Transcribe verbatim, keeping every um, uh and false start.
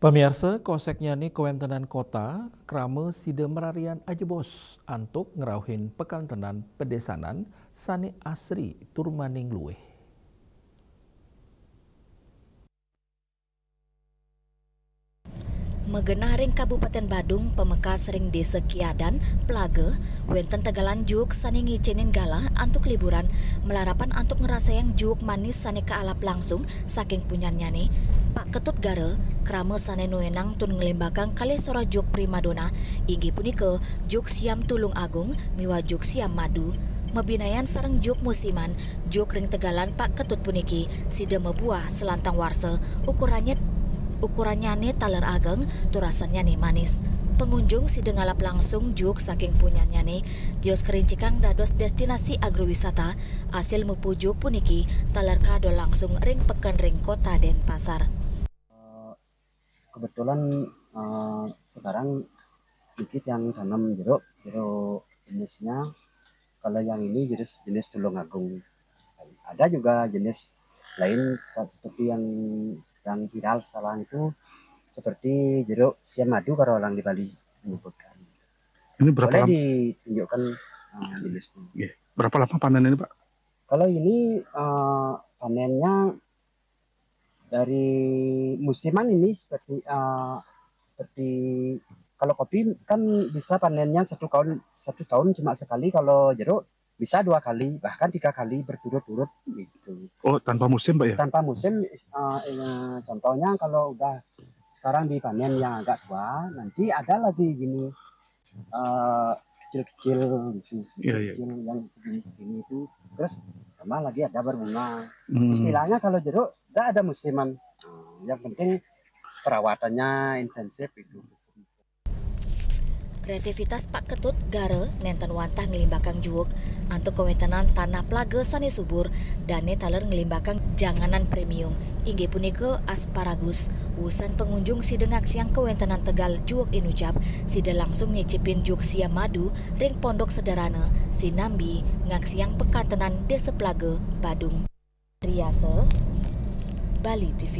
Pamiarsa, koseknyane kawentenan kota, krama sida mararian ajebos antuk ngrauhin pakantenan pedésanan sane asri tur maning luih. Magenah ring Kabupaten Badung, pamekas ring Desa Kiadan, Plaga, wenten tegalan juuk sane ngicenin galah antuk liburan, malarapan antuk ngrasayang juuk manis sane kaalap langsung saking punyannyane. Pak Ketut Gara, krama sane nuenang tur nglimbakang kalih soroh juuk primadona, inggih punika juuk Siam Tulung Agung miwah juuk Siam Madu. Mabinayan sareng juuk musiman, juuk ring tegalan Pak Ketut puniki sida mabuah salantang warsa, ukurannya, ukurannyane taler ageng, tur rasannyane manis. Pangunjung sida ngalap langsung juuk saking punyannyane, tios karincikang dados destinasi agrowisata. Asil mupu juuk puniki taler kadol langsung ring peken ring Kota Denpasar. Eh, kebetulan, eh, sekarang dikit yang tanam jeruk, jeruk jenisnya. Kalau yang ini jenis, jenis Tulung Agung. Ada juga jenis lain seka-, seperti yang sedang viral sekarang itu, seperti jeruk Siam Madu kalau orang di Bali menyebutkan. Ini berapa Boleh lama? Ditunjukkan, eh, jenisnya. Iya. Berapa lama panen ini, Pak? Kalau ini, eh, panennya dari musiman ini seperti, eh, seperti kalau kopi kan bisa panennya satu tahun, satu tahun cuma sekali, kalau jeruk bisa dua kali, bahkan tiga kali berturut-turut gitu. Oh, tanpa musim, Pak, ya? Tanpa musim, eh, eh, contohnya kalau udah sekarang dipanen yang agak tua, nanti ada lagi gini, eh, kecil-kecil gitu, Iya, iya. Kecil yang segini-segini itu, terus tambah lagi ada berbunga. Hmm. Istilahnya kalau jeruk nggak ada musiman. Nah, yang penting perawatannya intensif itu. Kreativitas Pak Ketut Gara nenten wantah nglimbakang juuk antuk kawentenan tanah Plaga sane subur, dane taler nglimbakang janganan premium, inggih punika asparagus. Wusan pangunjung sida ngaksiang kawentenan tegal juuk inucap, sida langsung nyicipin juuk Siam Madu ring Pondok Sederhana, sinambi ngaksiang pakantenan Desa Plaga, Badung. Riasa, Bali T V.